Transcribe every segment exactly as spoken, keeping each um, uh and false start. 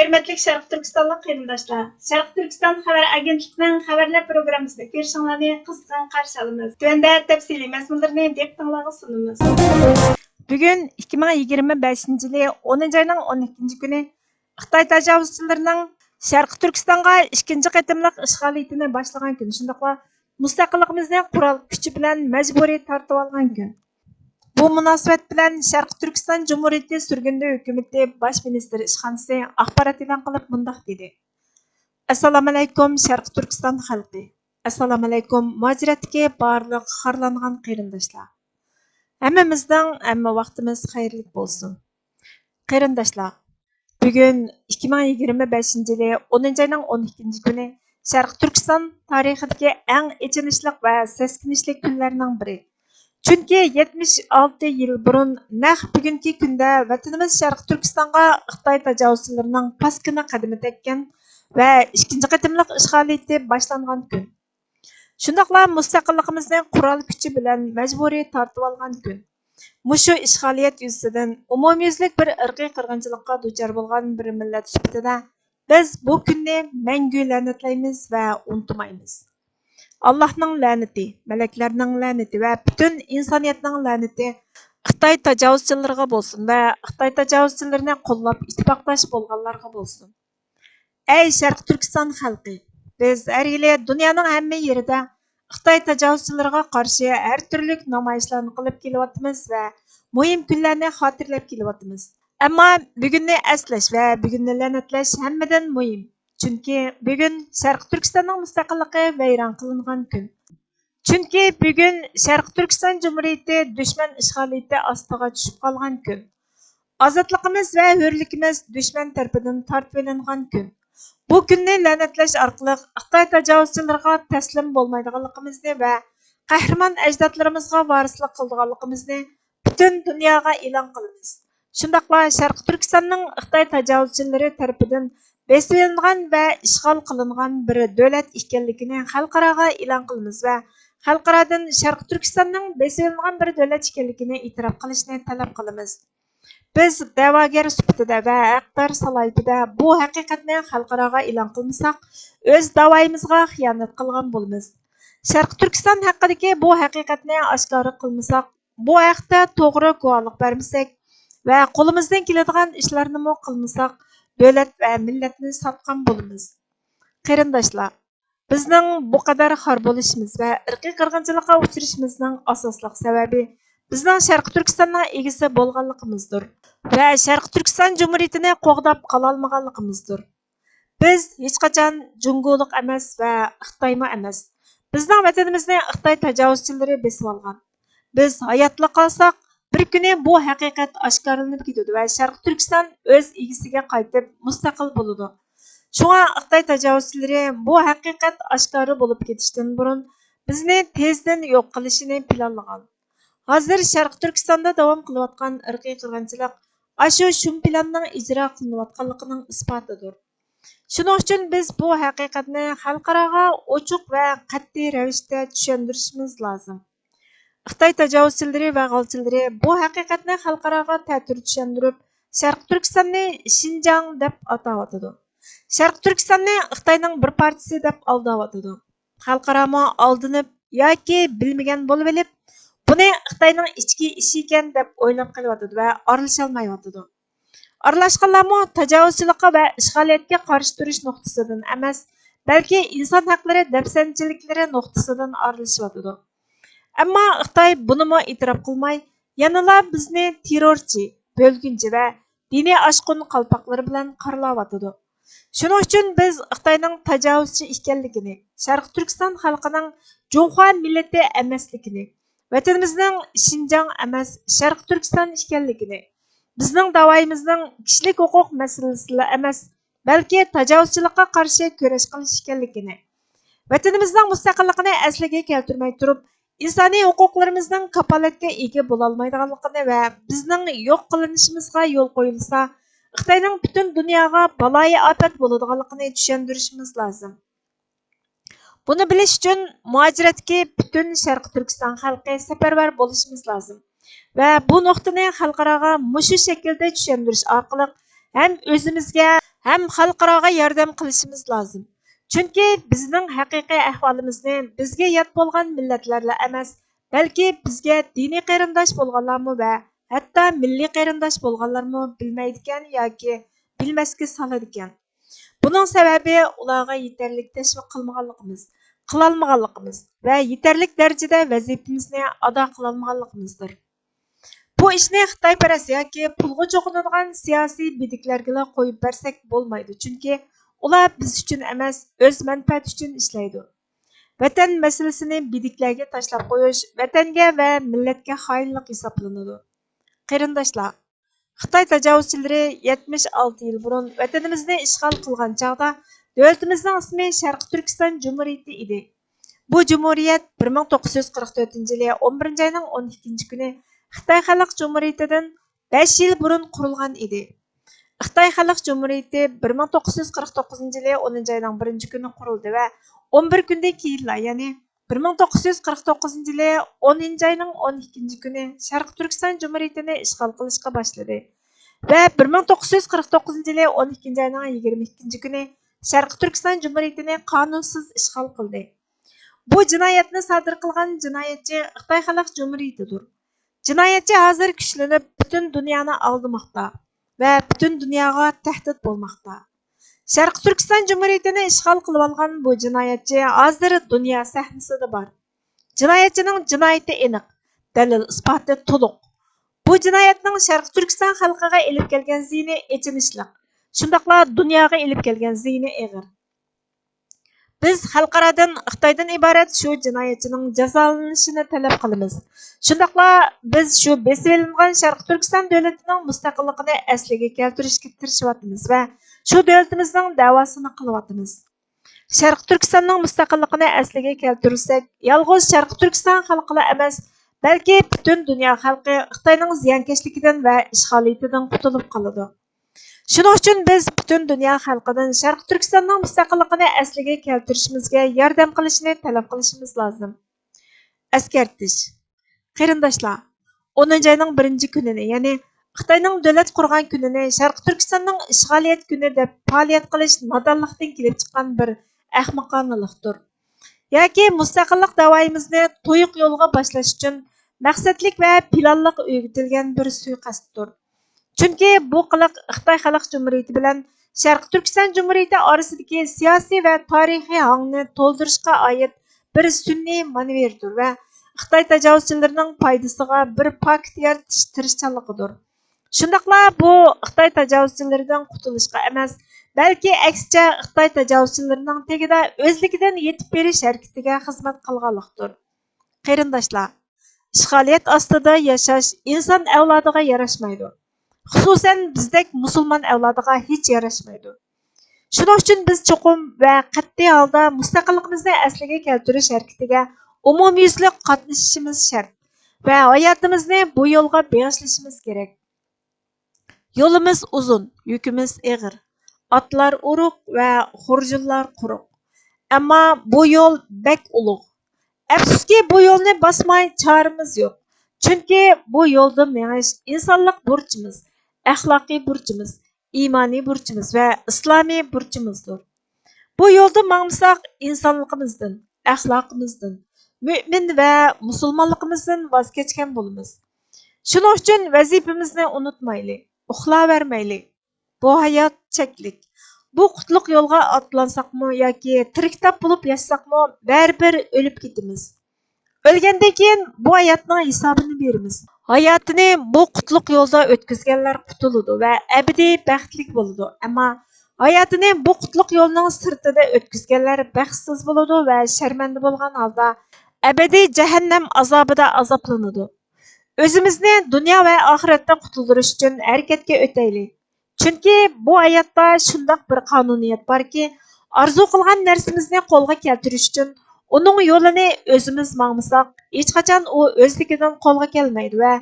ھۆرمەتلىك شەرقىي تۈركىستانلىق قېرىنداشلار، شەرقىي تۈركىستان خەۋەر ئاگېنتلىقىنىڭ خەۋەرلەر پروگراممىسىنى كۆرۈشۈڭلارنى قىزغىن قارشى ئالىمىز. تۆۋەندە تەپسىلىي مەزمۇنلىرىنى دىققىتىڭلارغا سۇنىمىز. بۈگۈن ئىككى مىڭ يىگىرمە بەشىنچى يىلى ئونىنچى ئاينىڭ ئون ئىككىنچى كۈنى خىتاي تاجاۋۇزچىلىرىنىڭ شەرقىي تۈركىستانغا ئىككىنچى قېتىملىق ئىشغالىيىتىنى باشلىغان كۈنى، شۇنداقلا مۇستەقىللىقىمىزنى قورال كۈچى بىلەن مەجبۇرىي تارتىۋالغان كۈن. بۇ مۇناسىۋەت بىلەن شەرقىي تۈركىستان جۇمھۇرىيىتى سۈرگۈندە ھۆكۈمىتى باش مىنىستىر ئىشخانىسى ئاخبارات ئېلان قىلىپ مۇنداق دېدى: ئەسسالامۇئەلەيكۇم شەرقىي تۈركىستان خەلقى! ئەسسالامۇئەلەيكۇم مۇھاجىرەتتىكى بارلىق خارلانغان قېرىنداشلار! ھەممىمىزنىڭ ھەممە ۋاقتىمىز خەيرلىك بولسۇن! قېرىنداشلار، بۈگۈن ئىككى مىڭ يىگىرمە بەشىنچى يىلى ئونىنچى ئاينىڭ ئون ئىككىنچى كۈنى شەرقىي تۈركىستان تارىخىدىكى ئەڭ ئېچىنىشلىق ۋە سەسكىنىشلىك كۈنلەرنىڭ بىرى. چۈنكى يەتمىش ئالتە يىل بۇرۇن نەق بۈگۈنكى كۈندە ۋەتىنىمىز شەرقىي تۈركىستانغا خىتاي تاجاۋۇزچىلىرىنىڭ پاسكىنا قەدىمى تەگكەن ۋە ئىككىنچى قېتىملىق ئىشغالىيىتى باشلانغان كۈن. شۇنداقلا مۇستەقىللىقىمىزنى قورال كۈچى بىلەن مەجبۇرىي تارتىۋالغان كۈن. مۇشۇ ئىشغالىيەت يۈزىسىدىن ئومۇميۈزلۈك بىر ئىرقىي قىرغىنچىلىققا دۇچار بولغان بىر مىللەت سۈپىتىدە، بىز بۇ كۈننى مەڭگۈ لەنەتلەيمىز ۋە ئۇنتۇمايمىز. ئاللاھنىڭ لەنىتى، مەلەكلەرنىڭ لەنىتى ۋە پۈتۈن ئىنسانىيەتنىڭ لەنىتى خىتاي تاجاۋۇزچىلىرىغا بولسۇن ۋە خىتاي تاجاۋۇزچىلىرىنى قوللاپ ئىتتىپاقداش بولغانلارغا بولسۇن. ئەي شەرقىي تۈركىستان خەلقى! بىز ھەر يىلى دۇنيانىڭ ھەممە يېرىدە خىتاي تاجاۋۇزچىلىرىغا قارشى ھەر تۈرلۈك نامايىشلارنى قىلىپ كېلىۋاتىمىز ۋە مۇھىم كۈنلەرنى خاتىرىلەپ كېلىۋاتىمىز. ئەمما بۈگۈننى ئەسلەش ۋە بۈگۈننى لەنەتلەش ھەممىدىن مۇھىم. چۈنكى بۈگۈن شەرقىي تۈركىستاننىڭ مۇستەقىللىقى ۋەيران قىلىنغان كۈن. چۈنكى بۈگۈن شەرقىي تۈركىستان جۇمھۇرىيىتى دۈشمەن ئىشغالىيىتى ئاستىغا چۈشۈپ قالغان كۈن. ئازادلىقىمىز ۋە ھۆرلۈكىمىز دۈشمەن تەرىپىدىن تارتىۋېلىنغان كۈن. بۇ كۈننى لەنەتلەش ئارقىلىق خىتاي تاجاۋۇزچىلىرىغا تەسلىم بولمايدىغانلىقىمىزنى ۋە قەھرىمان ئەجدادلىرىمىزغا ۋارىسلىق قىلىدىغانلىقىمىزنى پۈتۈن دۇنياغا ئېلان قىلىمىز. شۇنداقلا شەرقىي تۈركىستاننىڭ خىتاي تاجاۋۇزچىلىرى تەرىپىدىن بېسىۋېلىنغان ۋە ئىشغال قىلىنغان بىر دۆلەت ئىكەنلىكىنى خەلقئاراغا ئېلان قىلىمىز ۋە خەلقئارادىن شەرقىي تۈركىستاننىڭ بېسىۋېلىنغان بىر دۆلەت ئىكەنلىكىنى ئېتىراپ قىلىشنى تەلەپ قىلىمىز. بىز دەۋاگەر سۈپىتىدە ۋە ھەقدار سالاھىيىتىدە بۇ ھەقىقەتنى خەلقئاراغا ئېلان قىلمىساق، ئۆز داۋايىمىزغا خىيانەت قىلغان بولىمىز. شەرقىي تۈركىستان ھەققىدىكى بۇ ھەقىقەتنى ئاشكارا قىلمىساق، بۇ ھەقتە توغرا گۇۋاھلىق بەرمىسەك ۋە قولىمىزدىن كېلىدىغان ئىشلارنىمۇ قىلمىساق، دۆلەت ۋە مىللەتنى ساتقان بولىمىز. قېرىنداشلار، بىزنىڭ بۇ قەدەر خار بولۇشىمىز ۋە ئىرقىي قىرغىنچىلىققا ئۇچرىشىمىزنىڭ ئاساسلىق سەۋەبى بىزنىڭ شەرقىي تۈركىستاننىڭ ئىگىسى بولغانلىقىمىزدۇر ۋە شەرقىي تۈركىستان جۇمھۇرىيىتىنى قوغداپ قالالمىغانلىقىمىزدۇر. بىز ھېچقاچان جۇڭگولۇق ئەمەس ۋە خىتايمۇ ئەمەس. بىزنىڭ ۋەتىنىمىزنى خىتاي تاجاۋۇزچىلىرى بېسىۋالغان. بىز ھاياتلا قالساق، بىر كۈنى بۇ ھەقىقەت ئاشكارىلىنىپ كېتىدۇ ۋە شەرقىي تۈركىستان ئۆز ئىگىسىگە قايتىپ مۇستەقىل بولىدۇ. شۇڭا خىتاي تاجاۋۇزچىلىرى بۇ ھەقىقەت ئاشكارا بولۇپ كېتىشتىن بۇرۇن بىزنى تېزدىن يوق قىلىشىنى پىلانلىغان. ھازىر شەرقىي تۈركىستاندا داۋام قىلىۋاتقان ئىرقىي قىرغىنچىلىق ئاشۇ شۇم پىلاننىڭ ئىجرا قىلىنىۋاتقانلىقىنىڭ ئىسپاتىدۇر. شۇنىڭ ئۈچۈن بىز بۇ ھەقىقەتنى خەلقئاراغا ئوچۇق ۋە قەتئىي رەۋىشتە چۈشەندۈرۈشىمىز لازىم. خىتاي تاجاۋۇزچىلىرى ۋە غالچىلىرى بۇ ھەقىقەتنى خەلقئاراغا تەتۈر چۈشەندۈرۈپ، شەرقىي تۈركىستاننى شىنجاڭ دەپ ئاتاۋاتىدۇ. شەرقىي تۈركىستاننى خىتاينىڭ بىر پارچىسى دەپ ئالداۋاتىدۇ. خەلقئارامۇ ئالدىنىپ ياكى بىلمىگەن بولۇۋېلىپ، بۇنى خىتاينىڭ ئىچكى ئىشى ئىكەن دەپ ئويلاپ قېلىۋاتىدۇ ۋە ئارىلىشالمايۋاتىدۇ. ئارىلاشقانلارمۇ تاجاۋۇزچىلىققا ۋە ئىشغالىيەتكە قارشى تۇرۇش نۇقتىسىدىن ئەمەس، بەلكى ئىنسان ھەقلىرى دەپسەندىچىلىكلىرى نۇقتىسىدىن ئارىلىشىۋاتىدۇ. ئەمما خىتاي بۇنىمۇ ئېتىراپ قىلماي، يەنىلا بىزنى تېررورچى، بۆلگۈنچى ۋە دىنىي ئاشقۇن قالپاقلىرى بىلەن قارىلاۋاتىدۇ. شۇنىڭ ئۈچۈن بىز خىتاينىڭ تاجاۋۇزچى ئىكەنلىكىنى، شەرقىي تۈركىستان خەلقىنىڭ جۇڭخۇا مىللىتى ئەمەسلىكىنى، ۋەتىنىمىزنىڭ شىنجاڭ ئەمەس، شەرقىي تۈركىستان ئىكەنلىكىنى، بىزنىڭ داۋايىمىزنىڭ كىشىلىك ھوقۇق مەسىلىسىلا ئەمەس، بەلكى تاجاۋۇزچىلىققا قارشى كۈرەش قىلىش ئىكەنلىكىنى، ۋەتىنىمىزنىڭ مۇستەقىللىقىنى ئەسلىگە كەلتۈرمەي تۇرۇپ، ئىنسانىي ھوقۇقلىرىمىزنىڭ كاپالەتكە ئىگە بولالمايدىغانلىقىنى ۋە بىزنىڭ يوق قىلىنىشىمىزغا يول قويۇلسا، خىتاينىڭ پۈتۈن دۇنياغا بالايىئاپەت بولىدىغانلىقىنى چۈشەندۈرۈشىمىز لازىم. بۇنى بىلىش ئۈچۈن مۇھاجىرەتتىكى پۈتۈن شەرقىي تۈركىستان خەلقى سەپەرۋەر بولۇشىمىز لازىم ۋە بۇ نۇقتىنى خەلقئاراغا مۇشۇ شەكىلدە چۈشەندۈرۈش ئارقىلىق ھەم ئۆزىمىزگە، ھەم خەلقئاراغا ياردەم قىلىشىمىز لازىم. چۈنكى بىزنىڭ ھەقىقىي ئەھۋالىمىزنى بىزگە يات بولغان مىللەتلەرلا ئەمەس، بەلكى بىزگە دىنىي قېرىنداش بولغانلارمۇ ۋە ھەتتا مىللىي قېرىنداش بولغانلارمۇ بىلمەيدىكەن ياكى بىلمەسكە سالىدىكەن. بۇنىڭ سەۋەبى ئۇلارغا يېتەرلىك تەشۋىق قىلمىغانلىقىمىز، قىلالمىغانلىقىمىز ۋە يېتەرلىك دەرىجىدە ۋەزىپىمىزنى ئادا قىلالمىغانلىقىمىزدۇر. بۇ ئىشنى خىتايپەرەس ياكى پۇلغا چوقۇنىدىغان سىياسىي بىدىكلەرگىلا قويۇپ بەرسەك بولمايدۇ، چۈنكى ئۇلار بىز ئۈچۈن ئەمەس، ئۆز مەنپەئەتى ئۈچۈن ئىشلەيدۇ. ۋەتەن مەسىلىسىنى بىدىكلەرگە تاشلاپ قويۇش ۋەتەنگە ۋە مىللەتكە خائىنلىق ھېسابلىنىدۇ. قېرىنداشلار، خىتاي تاجاۋۇزچىلىرى يەتمىش ئالتە يىل بۇرۇن ۋەتىنىمىزنى ئىشغال قىلغان چاغدا، دۆلىتىمىزنىڭ ئىسمى شەرقىي تۈركىستان جۇمھۇرىيىتى ئىدى. بۇ جۇمھۇرىيەت بىر مىڭ توققۇز يۈز قىرىق تۆتىنچى يىلى ئون بىرىنچى ئاينىڭ ئون ئىككىنچى كۈنى خىتاي خەلق جۇمھۇرىيىتىدىن بەش يىل بۇرۇن قۇرۇلغان ئىدى. خىتاي خەلق جۇمھۇرىيىتى بىر مىڭ توققۇز يۈز قىرىق توققۇزىنچى يىلى ئونىنچى ئاينىڭ بىرىنچى كۈنى قۇرۇلدى ۋە ئون بىر كۈندىن كېيىنلا، يەنى بىر مىڭ توققۇز يۈز قىرىق توققۇزىنچى يىلى ئونىنچى ئاينىڭ ئون ئىككىنچى كۈنى شەرقىي تۈركىستان جۇمھۇرىيىتىنى ئىشغال قىلىشقا باشلىدى ۋە بىر مىڭ توققۇز يۈز قىرىق توققۇزىنچى يىلى ئون ئىككىنچى ئاينىڭ يىگىرمە ئىككىنچى كۈنى شەرقىي تۈركىستان جۇمھۇرىيىتىنى قانۇنسىز ئىشغال قىلدى. بۇ جىنايەتنى سادىر قىلغان جىنايەتچى خىتاي خەلق جۇمھۇرىيىتىدۇر. جىنايەتچى ھازىر كۈچلىنىپ، پۈتۈن دۇنيانى ئالدىماقتا ۋە پۈتۈن دۇنياغا تەھدىت بولماقتا. شەرقىي تۈركىستان جۇمھۇرىيىتىنى ئىشغال قىلىۋالغان بۇ جىنايەتچى ھازىر دۇنيا سەھنىسىدە بار. جىنايەتچىنىڭ جىنايىتى ئېنىق، دەلىل-ئىسپاتى تولۇق. بۇ جىنايەتنىڭ شەرقىي تۈركىستان خەلقىگە ئېلىپ كەلگەن زىيىنى ئېچىنىشلىق، شۇنداقلا دۇنياغا ئېلىپ كەلگەن زىيىنى ئېغىر. بىز خەلقئارادىن خىتايدىن ئىبارەت شۇ جىنايەتچىنىڭ جازالىنىشىنى تەلەپ قىلىمىز. شۇنداقلا بىز شۇ بېسىۋېلىنغان شەرقىي تۈركىستان دۆلىتىنىڭ مۇستەقىللىقىنى ئەسلىگە كەلتۈرۈشكە تىرىشىۋاتىمىز ۋە شۇ دۆلىتىمىزنىڭ دەۋاسىنى قىلىۋاتىمىز. شەرقىي تۈركىستاننىڭ مۇستەقىللىقىنى ئەسلىگە كەلتۈرسەك، يالغۇز شەرقىي تۈركىستان خەلقىلا ئەمەس، بەلكى پۈتۈن دۇنيا خەلقى خىتاينىڭ زىيانكەشلىكىدىن ۋە ئىشغالىيىتىدىن قۇتۇلۇپ قالىدۇ. شۇنىڭ ئۈچۈن بىز پۈتۈن دۇنيا خەلقىدىن شەرقىي تۈركىستاننىڭ مۇستەقىللىقىنى ئەسلىگە كەلتۈرۈشىمىزگە ياردەم قىلىشىنى تەلەپ قىلىشىمىز لازىم. ئەسكەرتىش. قېرىنداشلار، ئونىنچى ئاينىڭ بىرىنچى كۈنىنى، يەنى خىتاينىڭ دۆلەت قۇرغان كۈنىنى شەرقىي تۈركىستاننىڭ ئىشغالىيەت كۈنى دەپ پائالىيەت قىلىش نادانلىقتىن كېلىپ چىققان بىر ئەخمىقانىلىقتۇر. ياكى مۇستەقىللىق دەۋايىمىزنى تۇيۇق يولغا باشلاش ئۈچۈن مەقسەتلىك ۋە پىلانلىق ئۆگىتىلگەن بىر سۇيىقەستتۇر. چۈنكى بۇ قىلىق خىتاي خەلق جۇمھۇرىيىتى بىلەن شەرقىي تۈركىستان جۇمھۇرىيىتى ئارىسىدىكى سىياسىي ۋە تارىخىي ھاڭنى تولدۇرۇشقا ئائىت بىر سۈنئىي مانېۋىردۇر ۋە خىتاي تاجاۋۇزچىلىرىنىڭ پايدىسىغا بىر پاكىت يارىتىش تىرىشچانلىقىدۇر. شۇنداقلا بۇ خىتاي تاجاۋۇزچىلىرىدىن قۇتۇلۇشقا ئەمەس، بەلكى ئەكسىچە خىتاي تاجاۋۇزچىلىرىنىڭ تېگىدە ئۆزلۈكىدىن يېتىپ بېرىش ھەرىكىتىگە خىزمەت قىلغانلىقتۇر. قېرىنداشلار، ئىشغالىيەت ئاستىدا ياشاش ئىنسان ئەۋلادىغا ياراشمايدۇ. خۇسۇسەن بىزدەك مۇسۇلمان ئەۋلادىغا ھېچ ياراشمايدۇ. شۇنىڭ ئۈچۈن بىز چوقۇم ۋە قەتئىي ھالدا مۇستەقىللىقىمىزنى ئەسلىگە كەلتۈرۈش ھەرىكىتىگە ئومۇميۈزلۈك قاتنىشىشىمىز شەرت ۋە ھاياتىمىزنى بۇ يولغا بېغىشلىشىمىز كېرەك. يولىمىز ئۇزۇن، يۈكىمىز ئېغىر، ئاتلار ئورۇق ۋە خۇرجۇنلار قۇرۇق. ئەمما بۇ يول بەك ئۇلۇغ. ئەپسۇسكى، بۇ يولنى باسماي چارىمىز يوق. چۈنكى بۇ يولدا مېڭىش ئىنسانلىق بۇرچىمىز، ئەخلاقىي بۇرچىمىز، ئىمانىي بۇرچىمىز ۋە ئىسلامىي بۇرچىمىزدۇر. بۇ يولدا ماڭمىساق، ئىنسانلىقىمىزدىن، ئەخلاقىمىزدىن، مۆمىن ۋە مۇسۇلمانلىقىمىزدىن ۋاز كەچكەن بولىمىز. شۇنىڭ ئۈچۈن ۋەزىپىمىزنى ئۇنتۇمايلى، ئۇخلاۋەرمەيلى. بۇ ھايات چەكلىك. بۇ قۇتلۇق يولغا ئاتلانساقمۇ ياكى تىرىكتاپ بولۇپ ياشىساقمۇ، بەرىبىر ئۆلۈپ كېتىمىز. ئۆلگەندىن كېيىن بۇ ھاياتنىڭ ھېسابىنى بېرىمىز. ھاياتىنى بۇ قۇتلۇق يولدا ئۆتكۈزگەنلەر قۇتۇلىدۇ ۋە ئەبەدىي بەختلىك بولىدۇ. ئەمما ھاياتىنى بۇ قۇتلۇق يولنىڭ سىرتىدا ئۆتكۈزگەنلەر بەختسىز بولىدۇ ۋە شەرمەندە بولغان ھالدا ئەبەدىي جەھەننەم ئازابىدا ئازابلىنىدۇ. ئۆزىمىزنى دۇنيا ۋە ئاخىرەتتىن قۇتۇلدۇرۇش ئۈچۈن ھەرىكەتكە ئۆتەيلى. چۈنكى بۇ ھاياتتا شۇنداق بىر قانۇنىيەت باركى، ئارزۇ قىلغان نەرسىمىزنى قولغا كەلتۈرۈش ئۈچۈن ئۇنىڭ يولىنى ئۆزىمىز ماڭمىساق، ھېچقاچان ئۇ ئۆزلۈكىدىن قولغا كەلمەيدۇ ۋە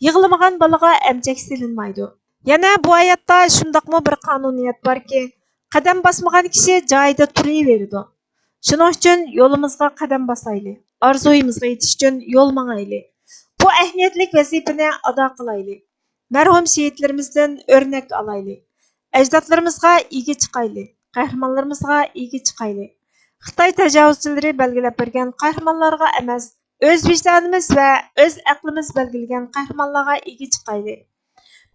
يىغلىمىغان بالىغا ئەمچەك سېلىنمايدۇ. يەنە بۇ ھاياتتا شۇنداقمۇ بىر قانۇنىيەت باركى، قەدەم باسمىغان كىشى جايىدا تۇرۇۋېرىدۇ. شۇنىڭ ئۈچۈن يولىمىزغا قەدەم باسايلى، ئارزۇيىمىزغا يېتىش ئۈچۈن يول ماڭايلى. بۇ ئەھمىيەتلىك ۋەزىپىنى ئادا قىلايلى. مەرھۇم شېھىتلىرىمىزدىن ئۆرنەك ئالايلى. ئەجدادلىرىمىزغا ئىگە چىقايلى، قەھرىمانلىرىمىزغا ئىگە چىقايلى. خىتاي تاجاۋۇزچىلىرى بەلگىلەپ بەرگەن قەھرىمانلارغا ئەمەس، ئۆز ۋىجدانىمىز ۋە ئۆز ئەقلىمىز بەلگىلىگەن قەھرىمانلارغا ئىگە چىقايلى.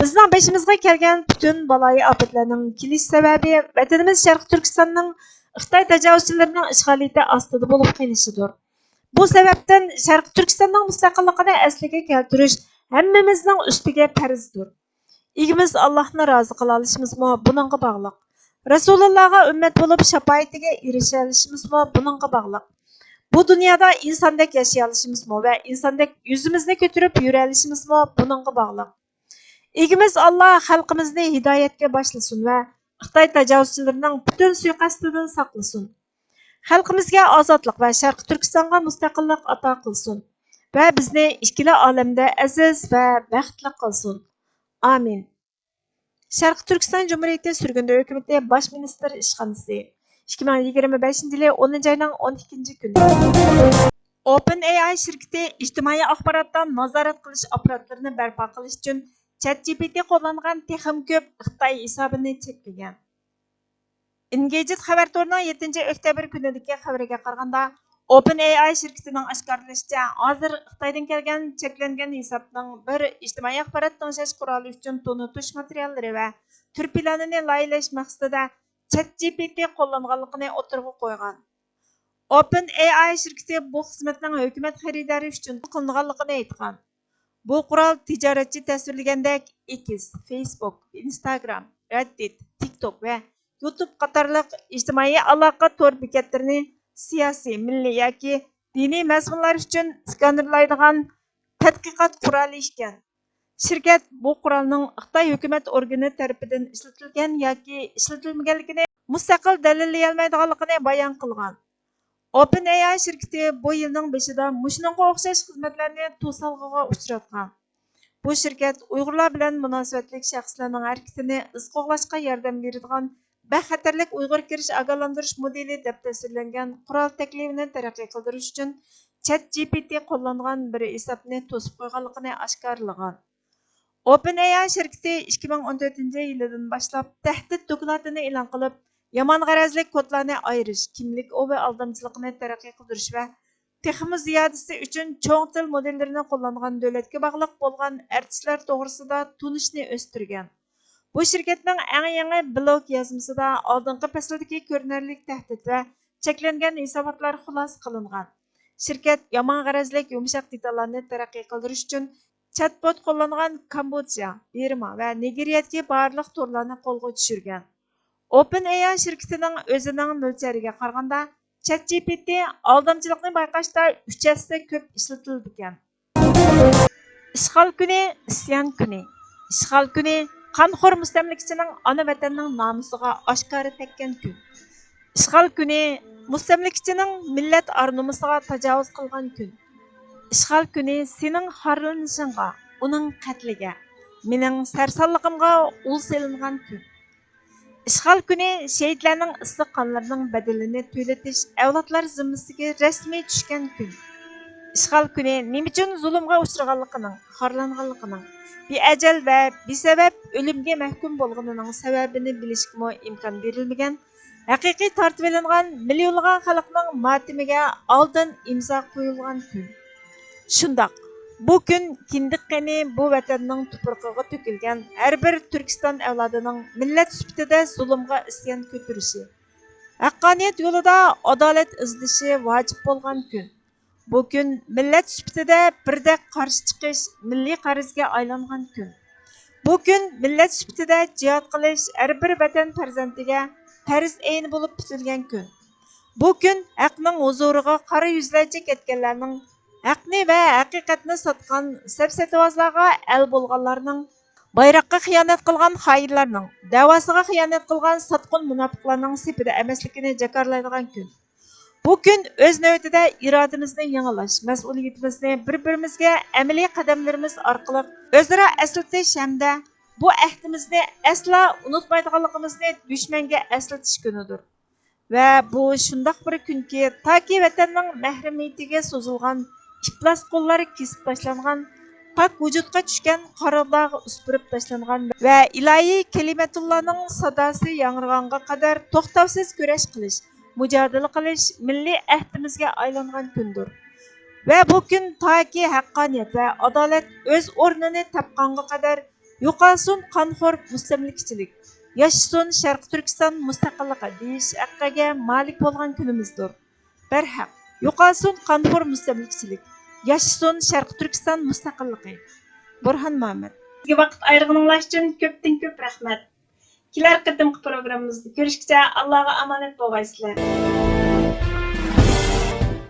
بىزنىڭ بېشىمىزغا كەلگەن پۈتۈن بالايىئاپەتلەرنىڭ كېلىش سەۋەبى ۋەتىنىمىز شەرقىي تۈركىستاننىڭ خىتاي تاجاۋۇزچىلىرىنىڭ ئىشغالىيىتى ئاستىدا بولۇپ قېلىشىدۇر. بۇ سەۋەبتىن شەرقىي تۈركىستاننىڭ مۇستەقىللىقىنى ئەسلىگە كەلتۈرۈش ھەممىمىزنىڭ ئۈستىگە پەرزدۇر. ئىگىمىز ئاللاھنى رازى قىلالىشىمىزمۇ بۇنىڭغا باغلىق. رەسۇلۇللاغا ئۈممەت بولۇپ شاپائىتىگە ئېرىشەلىشىمىزمۇ بۇنىڭغا باغلىق. بۇ دۇنيادا ئىنساندەك ياشىيالىشىمىزمۇ ۋە ئىنساندەك يۈزىمىزنى كۆتۈرۈپ يۈرەلىشىمىزمۇ بۇنىڭغا باغلىق. ئىگىمىز ئاللا خەلقىمىزنى ھىدايەتكە باشلىسۇن ۋە خىتاي تاجاۋۇزچىلىرىنىڭ پۈتۈن سۇيىقەستىدىن ساقلىسۇن. خەلقىمىزگە ئازادلىق ۋە شەرقىي تۈركىستانغا مۇستەقىللىق ئاتا قىلسۇن ۋە بىزنى ئىككىلا ئالەمدە ئەزىز ۋە بەختلىك قىلسۇن. ئامىن. شەرقىي تۈركىستان جۇمھۇرىيىتى سۈرگۈندە ھۆكۈمىتى باش مىنىستىر ئىشخانىسى، ئىككى مىڭ يىگىرمە بەشىنچى يىلى ئونىنچى ئاينىڭ ئون ئىككىنچى كۈنى. ئوپېن ئېي ئاي شىركىتى ئىجتىمائىي ئاخباراتتا نازارەت قىلىش ئاپپاراتلىرىنى بەرپا قىلىش ئۈچۈن چات جى پى تى قوللانغان تېخىمۇ كۆپ خىتاي ھېسابىنى چەكلىگەن. ئېنگېيجېد خەۋەر تورىنىڭ يەتتىنچى ئۆكتەبىر كۈنىدىكى خەۋىرىگە قارىغاندا، ئوپېن ئېي ئاي شىركىتىنىڭ ئاشكارىلىشىچە، ھازىر خىتايدىن كەلگەن چەكلەنگەن ھېسابنىڭ بىر ئىجتىمائىي ئاخبارات تەڭشەش قورالى ئۈچۈن تونۇتۇش ماتېرىياللىرى ۋە تۈر پىلانىنى لايىھىلەش مەقسىتىدە چات جى پى تى قوللانغانلىقىنى ئوتتۇرىغا قويغان. ئوپېن ئېي ئاي شىركىتى بۇ خىزمەتنىڭ ھۆكۈمەت خېرىدارى ئۈچۈن قىلىنغانلىقىنى ئېيتقان. بۇ قورال تىجارەتچى تەسۋىرلىگەندەك ئېكس، فېيسبۇك، ئىنستاگرام، رەددىت، تىك توك ۋە يۇتۇب قاتارلىق ئىجتىمائىي ئالاقە تور بېكەتلىرىنى سىياسىي، مىللىي ياكى دىنىي مەزمۇنلار ئۈچۈن سكانېرلايدىغان تەتقىقات قورالى ئىكەن. شىركەت بۇ قورالنىڭ خىتاي ھۆكۈمەت ئورگىنى تەرىپىدىن ئىشلىتىلگەن ياكى ئىشلىتىلمىگەنلىكىنى مۇستەقىل دەلىللىيەلمەيدىغانلىقىنى بايان قىلغان. ئوپېن ئېي ئاي شىركىتى بۇ يىلنىڭ بېشىدا مۇشۇنىڭغا ئوخشاش خىزمەتلەرنى توسالغۇغا ئۇچراتقان. بۇ شىركەت ئۇيغۇرلار بىلەن مۇناسىۋەتلىك شەخسلەرنىڭ ھەرىكىتىنى ئىز قوغلاشقا ياردەم بېرىدىغان بەك خەتەرلىك ئۇيغۇر كىرىش ئاگاھلاندۇرۇش مودېلى دەپ تەسۋىرلەنگەن قورال تەكلىپىنى تەرەققىي قىلدۇرۇش ئۈچۈن چات جى پى تى قوللانغان بىر ھېسابنى توسۇپ قويغانلىقىنى ئاشكارىلىغان. ئوپېن ئېي ئاي شىركىتى ئىككى مىڭ ئون تۆتىنچى يىلىدىن باشلاپ تەھدىت دوكلاتىنى ئېلان قىلىپ، يامان غەرەزلىك كودلارنى ئايرىش، كىملىك ئوۋى ئالدامچىلىقىنى تەرەققىي قىلدۇرۇش ۋە تېخىمۇ زىيادىسى ئۈچۈن چوڭ تىل مودېللىرىنى قوللانغان دۆلەتكە باغلىق بولغان ئارتىسلار توغرىسىدا تونۇشنى ئۆستۈرگەن. بۇ شىركەتنىڭ ئەڭ يېڭى بىلوگ يازمىسىدا ئالدىنقى پەسىلدىكى كۆرۈنەرلىك تەھدىت ۋە چەكلەنگەن ھېساباتلار خۇلاسە قىلىنغان. شىركەت يامان غەرەزلىك يۇمشاق دېتاللارنى تەرەققىي قىلدۇرۇش ئۈچۈن چات بوت قوللانغان كامبودژا، بىرما ۋە نىگېرىيەدىكى بارلىق تورلارنى قولغا چۈشۈرگەن. ئوپېن ئېي ئاي شىركىتىنىڭ ئۆزىنىڭ مۆلچەرىگە قارىغاندا، چات جى پى تى ئالدامچىلىقنى بايقاشتا ئۈچ ھەسسە كۆپ ئىشلىتىلىدىكەن. ئىشغال كۈنى، ئىسيان كۈنى. ئىشغال كۈنى، قانخور مۇستەملىكىچىنىڭ ئانا ۋەتەننىڭ نامۇسىغا ئاشكارا تەگكەن كۈن. ئىشغال كۈنى، مۇستەملىكىچىنىڭ مىللەت ئار-نومۇسىغا تاجاۋۇز قىلغان كۈن. ئىشغال كۈنى سېنىڭ خارلىنىشىڭغا، ئۇنىڭ قەتلىگە، مېنىڭ سەرسانلىقىمغا ئۇل سېلىنغان كۈن. ئىشغال كۈنى شېھىتلەرنىڭ ئىسسىق قانلىرىنىڭ بەدىلىنى تۆلىتىش ئەۋلادلار زىممىسىگە رەسمىي چۈشكەن كۈن. ئىشغال كۈنى نېمە ئۈچۈن زۇلۇمغا ئۇچرىغانلىقىنىڭ، خارلانغانلىقىنىڭ، بىئەجەل ۋە بىسەۋەب ئۆلۈمگە مەھكۇم بولغىنىنىڭ سەۋەبىنى بىلىشكىمۇ ئىمكان بېرىلمىگەن، ھەقىقىي تارتىۋېلىنغان، مىليونلىغان خەلقنىڭ ماتىمىگە ئالدىن ئىمزا قويۇلغان كۈن. شۇنداق، بۇ كۈن كىندىك قېنى بۇ ۋەتەننىڭ تۇپرىقىغا تۆكۈلگەن ھەر بىر تۈركىستان ئەۋلادىنىڭ مىللەت سۈپىتىدە زۇلۇمغا ئىسيان كۆتۈرۈشى، ھەققانىيەت يولىدا ئادالەت ئىزدىشى ۋاجىپ بولغان كۈن. بۇ كۈن مىللەت سۈپىتىدە بىردەك قارشى چىقىش مىللىي قەرزگە ئايلانغان كۈن. بۇ كۈن مىللەت سۈپىتىدە جىھاد قىلىش ھەر بىر ۋەتەن پەرزەنتىگە پەرز ئەينى بولۇپ پۈتۈلگەن كۈن. بۇ كۈن ھەقنىڭ ھۇزۇرىغا قارا يۈزلەرچە كەتكەنلەرنىڭ، ھەقنى ۋە ھەقىقەتنى ساتقان سەپسەتىۋازلارغا ئەل بولغانلارنىڭ، بايراققا خىيانەت قىلغان خائىنلارنىڭ، دەۋاسىغا خىيانەت قىلغان ساتقۇن مۇناپىقلارنىڭ سېپىدە ئەمەسلىكىنى جاكارلايدىغان كۈن. بۇ كۈن ئۆز نۆۋىتىدە ئىرادىمىزنى يېڭىلاش، مەسئۇلىيىتىمىزنى بىر-بىرىمىزگە ئەمەلىي قەدەملىرىمىز ئارقىلىق ئۆزئارا ئەسلىتىش ھەمدە بۇ ئەھدىمىزنى ئەسلا ئۇنتۇمايدىغانلىقىمىزنى دۈشمەنگە ئەسلىتىش كۈنىدۇر. ۋە بۇ شۇنداق بىر كۈنكى، تاكى ۋەتەننىڭ مەھرىمىيىتىگە سوزۇلغان ئىپلاس قوللار كېسىپ تاشلانغان، پاك ۋۇجۇدقا چۈشكەن قارىلارغا ئۇسپۇرۇپ تاشلانغان ۋە ئىلاھىي كەلىمەتۇللانىڭ ساداسى ياڭرىغانغا قەدەر توختاۋسىز كۈرەش قىلىش، مۇجادىلە قىلىش مىللىي ئەھدىمىزگە ئايلانغان كۈندۇر. ۋە بۇ كۈن تاكى ھەققانىيەت ۋە ئادالەت ئۆز ئورنىنى تاپقانغا قەدەر يوقالسۇن قانخور مۇستەملىكىچىلىك، ياشىسۇن شەرقىي تۈركىستان مۇستەقىللىقى دېيىش ھەققىگە مالىك بولغان كۈنىمىزدۇر. بەرھەق، يوقالسۇن قانخور مۇستەملىكىچىلىك، ياشىسۇن شەرقىي تۈركىستان مۇستەقىللىقى. بۇرھان مۇھەممەد. بىزگە ۋاقىت ئايرىغىنىڭلار ئۈچۈن كۆپتىن كۆپ رەھمەت. كېلەر قېتىمقى پروگراممىمىزدا كۆرۈشكىچە ئاللاغا ئامانەت بولغايسىلەر.